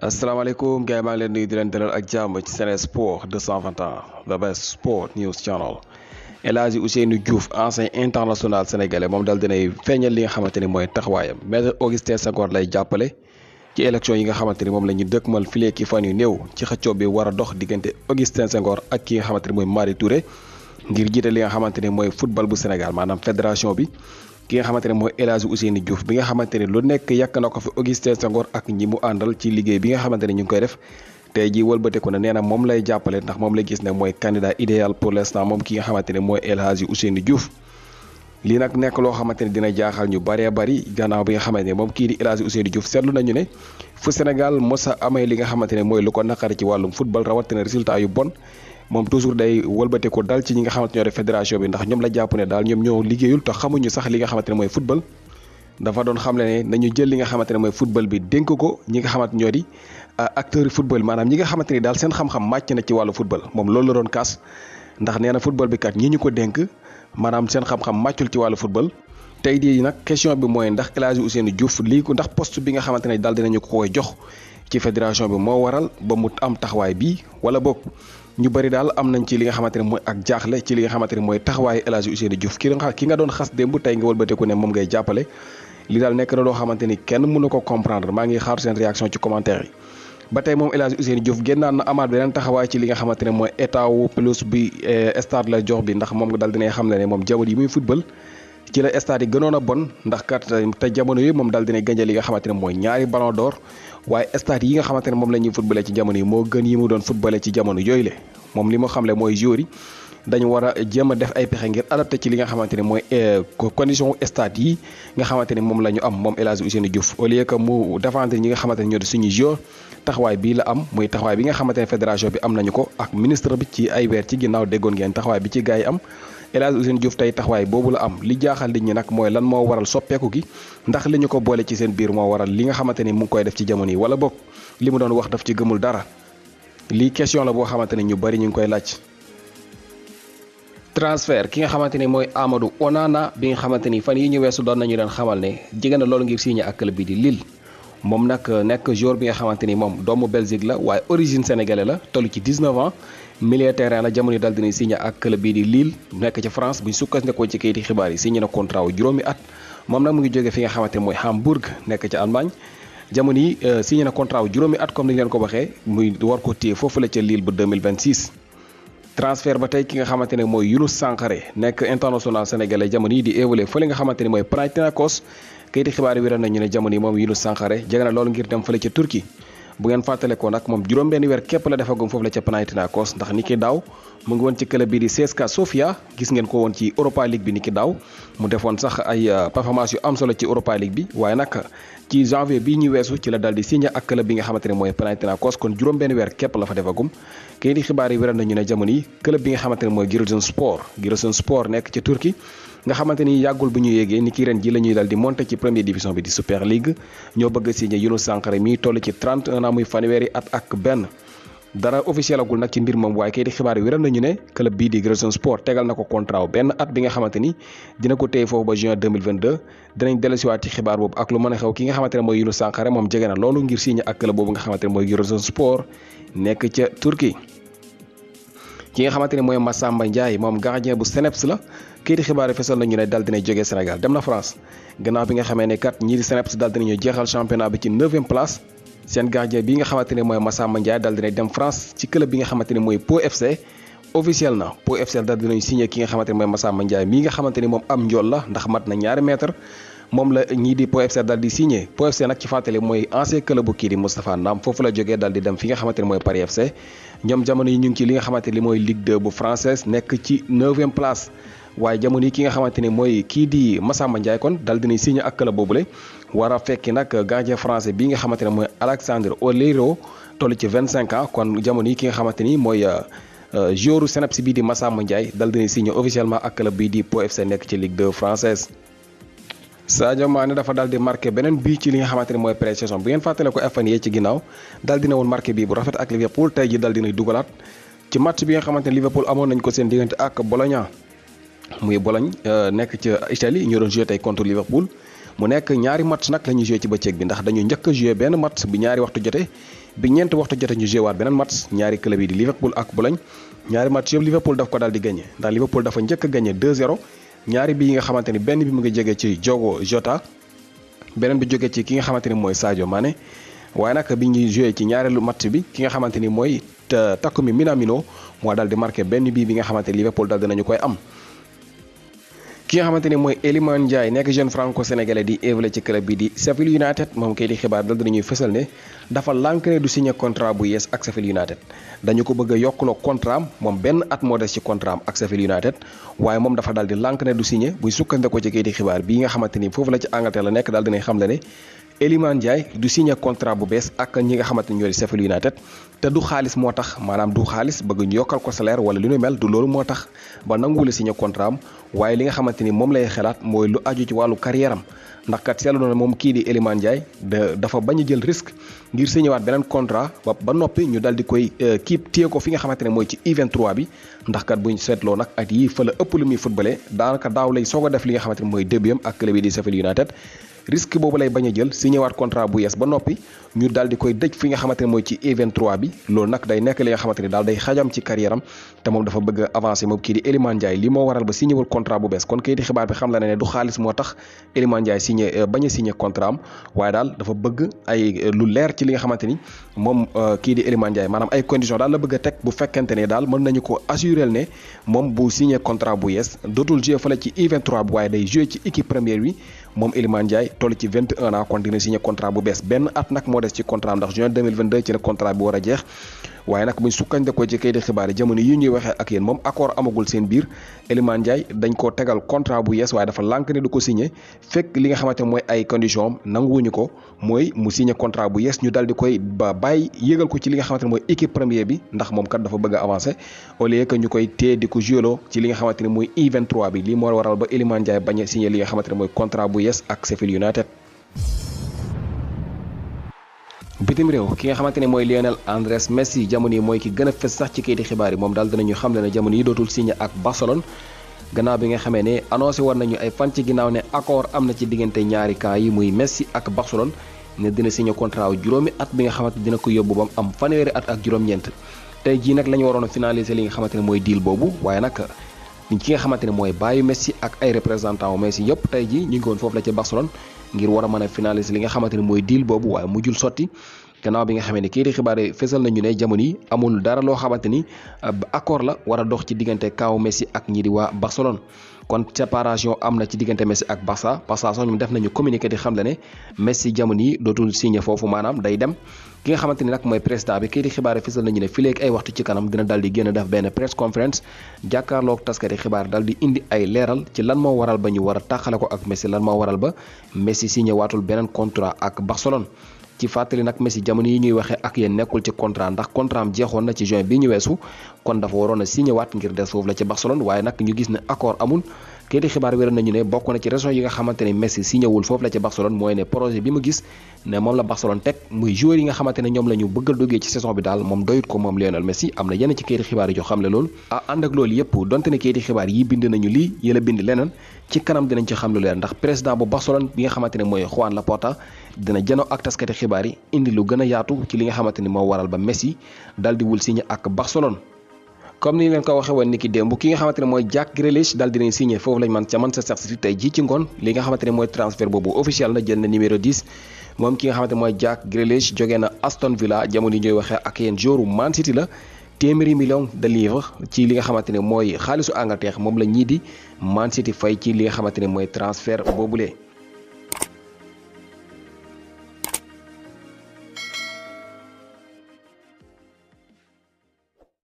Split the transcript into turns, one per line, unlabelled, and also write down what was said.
asalaamaaleykum gars yi maa ngi leen nuyu di leen dalal ak jàmm ci Sen Sports 221 the best sport news channel. El Hadji Ousseynou Diouf ancien international sénégalais moom daal dinay feeñal li nga xamante ni mooy taxawaayam Maître Augustin Senghor lay jàppale ci élection yi nga xamante ni moom la ñu dëkkmal filee ki fan yu néew ci xëccoo bi war a dox diggante Augustin Senghor ak ki nga xamante ni mooy Madi Touré ngir jiite li nga xamante ni mooy football bu Sénégal maanaam fédération bi. ki nga xamante ne mooy El Hadji Ousseynou Diouf bi nga xamante ne lu nekk yàq na ko fi Augustin Senghor ak ñi mu àndal ci liggéey bi nga xamante ne ñu ngi koy def tey ji wëlbateku na nee na moom lay jàppale ndax moom la gis ne mooy candidat idéal pour l'instant moom ki nga xamante ne mooy El Hadji Ousseynou Diouf lii nag nekk loo xamante ne dina jaaxal ñu bëree bëri gannaaw bi nga xamante ne moom kii di El Hadji Ousseynou Diouf seetlu nañu ne fu Sénégal mos a amee li nga xamante ne mooy lu ko naqari ci wàllum football rawatina résultat yu bon moom toujours day wëlbateku dal ci ñi nga xamante ñoo def fédération bi ndax ñoom la jàpp ne daal ñoom ñoo liggéeyul te xamuñu sax li nga xamante ne mooy football dafa doon xamle ne nañu jël li nga xamante ne mooy football bi dénk ko ñi nga xamante ñoo di acteurs yi football maanaam ñi nga xamante ni daal seen xam-xam màcc na ci wàllu football moom loolu la doon kaas ndax nee na football bi kat ñi ñu ko dénk maanaam seen xam-xam màccul ci wàllu football tey di nag question bi mooy ndax El Hadji Ousseynou Diouf lii ko ndax poste bi nga xamante ne daal dinañu ko koy jox ci fédération bi moo waral ba mu am taxawaay bii wala boog ñu bëri daal am nañ ci li nga xamante ne mooy ak jaaxle ci li nga xamante ne mooy taxawaayu El Hadji Ousseynou Diouf ki nga doon xas démb tey nga wëlbateeku ne moom ngay jàppale li daal nekk na loo xamante ni kenn mënu ko comprendre maa ngi xaar seen réaction ci commentaire yi ba tey moom El Hadji Ousseynou Diouf génnaan na amaat beneen taxawaay ci li nga xamante ne mooy état wu plus bi stade la jox bi ndax moom daal dinay xam ne moom jamono yi muy football ci la stade yi gënoon a bon ndax kat te jamono yi moom daal dinay gànjal li nga xamante ne mooy ñaari ballon d'or waaye stade yi nga xamante ne moom la ñuy footballé ci jamono yi moo gën yi mu doon footballé ci jamono yooyu le moom li mu xamle mooy joueurs yi dañu war a jéem a def ay pexe ngir adapté ci li nga xamante ne mooy condition stade yi nga xamante ne moom la ñu am moom El Hadji Ousseynou Diouf au lieu que mu défendre ñi nga xamante ne ñoo di suñu joueur taxawaay bii la am muy taxawaay bi nga xamante ne fédération bi am nañu ko ak ministre bi ci ay weer ci ginnaaw déggoon ngeen taxawaay bi ci gars yi am El Hadji Ousseynou Diouf tey taxawaay boobu la am li jaaxal nit ñi nag mooy lan moo waral soppeeku gi ndax li ñu ko boole ci seen biir moo waral li nga xamante ni mu ngi koy def ci jamono yi wala boog li mu doon wax daf ci gëmul dara lii question la boo xamante ne ñu bari ñu ngi koy laaj. transfert ki nga xamante ni mooy Amadou Onana bi nga xamante ni fan yi ñu weesu doon nañu leen xamal ne jege na loolu ngir signé ak club bi di Lille moom nag nekk joueur bi nga xamante ni moom doomu Belgique la waaye origine sénégalais la toll ci 19 ans milieu terrain la jamono yi daal dina signé ak club bi di Lille nekk ci France buñ sukkandikoo ci kayiti xibaar yi signé na contrat wu juróomi at moom nag mu ngi jógee fi nga xamante ni mooy Hamburg nekk ci Allemagne jamono yi signé na contrat wu juróomi at comme ni leen ko waxee muy war ko téye foofu la ca Lille ba 2026. transfert ba tey ki nga xamante ne mooy Younous Sankharé nekk international sénégalais jamono yi di évoluer fële nga xamante ne mooy Panathinaikos kayiti xibaar yi wéral nañu ne jamono yi moom Younous Sankharé jege na loolu ngir dem fële ca Turquie bu ngeen fàttale ko nag moom juróom-benn weer képp la defagum foofu la ca Panathinaikos ndax ni ki daaw mu ngi woon ci club bi di CSKA Sofia gis ngeen ko woon ci Europa League bi ni ki daaw mu defoon sax ay performance yu am solo ci Europa League bi waaye nag ci janvier bii ñu weesu ci la dal di signé ak club bi nga xamante ne mooy Panathinaikos kon juróom-benn weer képp la fa defagum kayit di xibaar yi wéral nañu ne jamono yi club bi nga xamante ne mooy Giresunspor nekk ci Turquie nga xamante ni yàggul bu ñu yéegee ni ki ren ji la ñuy dal di monter ci première division bi di Super League ñoo bëgg a signé Younous Sankharé mi toll ci 31 ans muy fanweeri at ak benn dara officiel agul nag ci mbir moom waaye kayit di xibaar yi wéral nañu ne club bii di Giresunspor tegal na ko contrat benn at bi nga xamante ni dina ko téye foofu ba juin 2022 dinañ dellusiwaat ci xibaar boobu ak lu mën a xew ki nga xamante ne mooy Younous Sankharé moom jege na loolu ngir signé ak club boobu nga xamante ne mooy Giresunspor nekk ca Turquie ki nga xamante ne mooy Massamba Ndiaye moom gardien bu Seneps la kayiti xibaar yi fesal nañu ne dal dinay jógee Sénégal dem na France gannaaw bi nga xamee ne kat ñii di Seneps dal dinañu jeexal championnat bi ci 9e place seen gardien bi nga xamante ne mooy Massamba Ndiaye dal dinay dem France ci club bi nga xamante ne mooy Pau FC officiel na Pau FC dal dinañu signé ki nga xamante ne mooy Massamba Ndiaye mii nga xamante ni moom am njool la ndax mat na 2 mètres moom la ñii di Pau FC dal di signé Pau FC nag ci fàttali mooy ancien club bu kii di Moustapha Ndam foofu la jógee dal di dem fi nga xamante ne mooy Paris FC ñoom jamono yi ñu ngi ci li nga xamante ni mooy Ligue 2 bu française nekk ci 9e place waaye jamono yi ki nga xamante ni mooy kii di Massamba Ndiaye kon dal dinay signé ak club boobule war a fekki nag gardien français bi nga xamante ne mooy Alexandre Oleiro toll ci 25 ans kon jamono yi ki nga xamante ni mooy joueur Seneps bii di Massamba Ndiaye dal dinay signé officiellement ak club bii di Pau FC nekk ci Ligue 2 française Sadio Mané dafa dal di marqué beneen bii ci li nga xamante ne mooy pré-saison bu ngeen fàttale ko fan yee ci ginnaaw dal dina woon marqué bii bu rafet ak Liverpool tey ji dal dinay dugalaat ci match bi nga xamante ne Liverpool amoon nañ ko seen diggante ak Bologna muy Bologne nekk ca Italie ñu doon joué tey contre Liverpool mu nekk ñaari match nag la ñuy joué ci bëccëg bi ndax dañu njëkk a joué benn match bi ñaari waxtu jotee bi ñeenti waxtu jotee ñu joué waat beneen match ñaari club yi di Liverpool ak Bologne ñaari match yëpp Liverpool daf ko daal di gagné ndax Liverpool dafa njëkk a gagné 2-0 ñaari bi yi nga xamante ni benn bi mu ngi jógee ci Diogo Jota beneen bi jógee ci ki nga xamante ni mooy Sadio Mané waaye nag bi ñuy joué ci ñaareelu match bi ki nga xamante ni mooy Takumi Minamino moo daal di marqué benn bii bi nga xamante ni Liverpool daal dinañu koy am. ki nga xamante ni mooy Ilimane Ndiaye nekk jeune franco-sénégalais di évolué ci club bi di Sheffield United moom kay di xibaar dal dinañuy fësal ne dafa lànk ne du signé contrat bu yees ak Sheffield United dañu ko bëgg a yokkuloo contrat am moom benn at moo des ci contrat am ak Sheffield United waaye moom dafa daal di lànk ne du signé buy sukkandikoo ci kay di xibaar bii nga xamante ni foofu la ci Angleterre la nekk daal dinay xam le ne Ilimane Ndiaye du signé contrat bu bees ak ñi nga xamante ni ñoo di Sheffield United te du xaalis moo tax maanaam du xaalis bëgg ñu yokkal ko salaire wala lu ñu mel du loolu moo tax ba nanguwul signé contrat am waaye li nga xamante ni moom lay xalaat mooy lu aju ci wàllu carrière am ndax kat seetlu na moom kii di Ilimane Ndiaye dafa bañ a jël risque ngir signé waat beneen contrat ba noppi ñu dal di koy téye ko fi nga xamante ne mooy ci U23 bi ndax kat buñ seetloo nag at yii fa la ëpp lu muy footballé daanaka daaw lay soog a def li nga xamante ne mooy début am ak club yi di Sheffield United risque boobu lay bañ a jël signé waat contrat bu yees ba noppi ñu daal di koy dëj fi nga xamante ne mooy ci U23 bi loolu nag day nekk li nga xamante ni daal day xajam ci carrière am te moom dafa bëgg a avancer moom kii di Ilimane Ndiaye li moo waral ba signé wul contrat bu bees kon kii di xibaar bi xam la ne du xaalis moo tax Ilimane Ndiaye signé bañ a signé contrat am waaye daal dafa bëgg ay lu leer ci li nga xamante ni moom kii di Ilimane Ndiaye maanaam ay conditions daal la bëgg a teg bu fekkente ne daal mën nañu ko assurer ne moom bu signé contrat bu yees dootul jouer fële ci U23 bi waaye day jouer ci équipe première bi moom Ilimane Ndiaye toll ci 21 ans kon dina signé contrat bu bees benn at nag moo des ci contrat am ndax juin 2022 ci la contrat bi war a jeex waaye nag buñ sukkandikoo ci kayit xibaar yi jamono yi ñuy waxee ak yéen moom accord amagul seen biir Ilimane Ndiaye dañ ko tegal contrat bu yees waaye dafa lànk ne du ko signé fekk li nga xamante mooy ay condition am nanguwuñu ko mooy mu signé contrat bu yees ñu dal di koy ba bàyyi yégal ko ci li nga xamante ne mooy équipe première bi ndax moom kat dafa bëgg a avancer au lieu que ñu koy téye di ko joueloo ci li nga xamante ne mooy U23 bi lii moo waral ba Ilimane Ndiaye bañ a signé li nga xamante ne mooy contrat bu yees ak Sheffield United. bitim réew ki nga xamante ne mooy Lionel Andrés Messi jamono yi mooy ki gën a fës sax ci kayiti xibaar yi moom daal dinañu xamle ne jamono yi dootul signé ak Barcelone gannaaw bi nga xamee ne annoncé war nañu ay fan ci ginnaaw ne accord am na ci diggante ñaari camp yi muy Messi ak Barcelone ne dina signé contrat wu juróomi at bi nga xamante dina ko yóbbu bam am fanweeri at ak juróom-ñeent tey jii nag la ñu waroon a finaliser li nga xamante ne mooy deal boobu waaye nag ki nga xamante ne mooy bàyyi Messi ak ay représentant wu Messi yëpp tey jii ñu ngi woon foofu la ci Barcelone ngir war a mën a finaliser li nga xamante ne mooy deal boobu waaye mujjul sotti gannaaw bi nga xamee ne kii di xibaar yi fesal nañu ne jamono yi amul dara loo xamante ni accord la war a dox ci diggante kaaw Messi ak ñi di waa Barcelone kon séparation am na ci diggante Messi ak Barça sax ñoom def nañu communiqué di xam le ne Messi jamono yi dootul signé foofu maanaam day dem ki nga xamante ni nag mooy président bi kii di xibaar yi fesal nañu ne fi léegi ay waxtu ci kanam dina dal di génn def benn press conference jàkkaarloog taskati xibaar dal di indi ay leeral ci lan moo waral ba ñu war a tàqale ko ak Messi lan moo waral ba Messi signé waatul beneen contrat ak Barcelone. ci fàttali nag Messi jamono yi ñuy waxee ak yéen nekkul ci contrat ndax contrat am jeexoon na ci juin bi ñu weesu kon dafa waroon a signé waat ngir des foofu la ci Barcelone waaye nag ñu gis ne accord amul kii di xibaar wéral nañu ne bokk na ci raison yi nga xamante ne Messi signé wul foofu la ci Barcelone mooy ne projet bi mu gis ne moom la Barcelone teg muy joueur yi nga xamante ne ñoom la ñu bëgg a duggee ci saison bi daal moom doyut ko moom Lionel Messi am na yenn ci kii di xibaar yi joo xam ne loolu ànd ak loolu yëpp donte ne kii di xibaar yi bind nañu lii yëla bind leneen ci kanam dinañ ci xam lu leer ndax président bu Barcelone bi nga xamante ne mooy Juan Laporta dina janoo ak taskati xibaar yi indi lu gën a yaatu ci li nga xamante ni moo waral ba Messi dal di wul signé ak Barcelone. comme ni leen ko waxee woon ni ki démb ki nga xamante ne mooy Jack Grealish dal dinañ signé foofu lañ man ca Manchester City tey jii ci ngoon li nga xamante ne mooy transfert boobu officiel na jël na numéro 10 moom ki nga xamante ne mooy Jack Grealish jógee na Aston Villa jamono yi ñooy waxee ak yéen joueur Man City la téeméeri million de livres ci li nga xamante ne mooy xaalisu Angleterre moom la ñii di Man City fay ci li nga xamante ne mooy transfert boobule.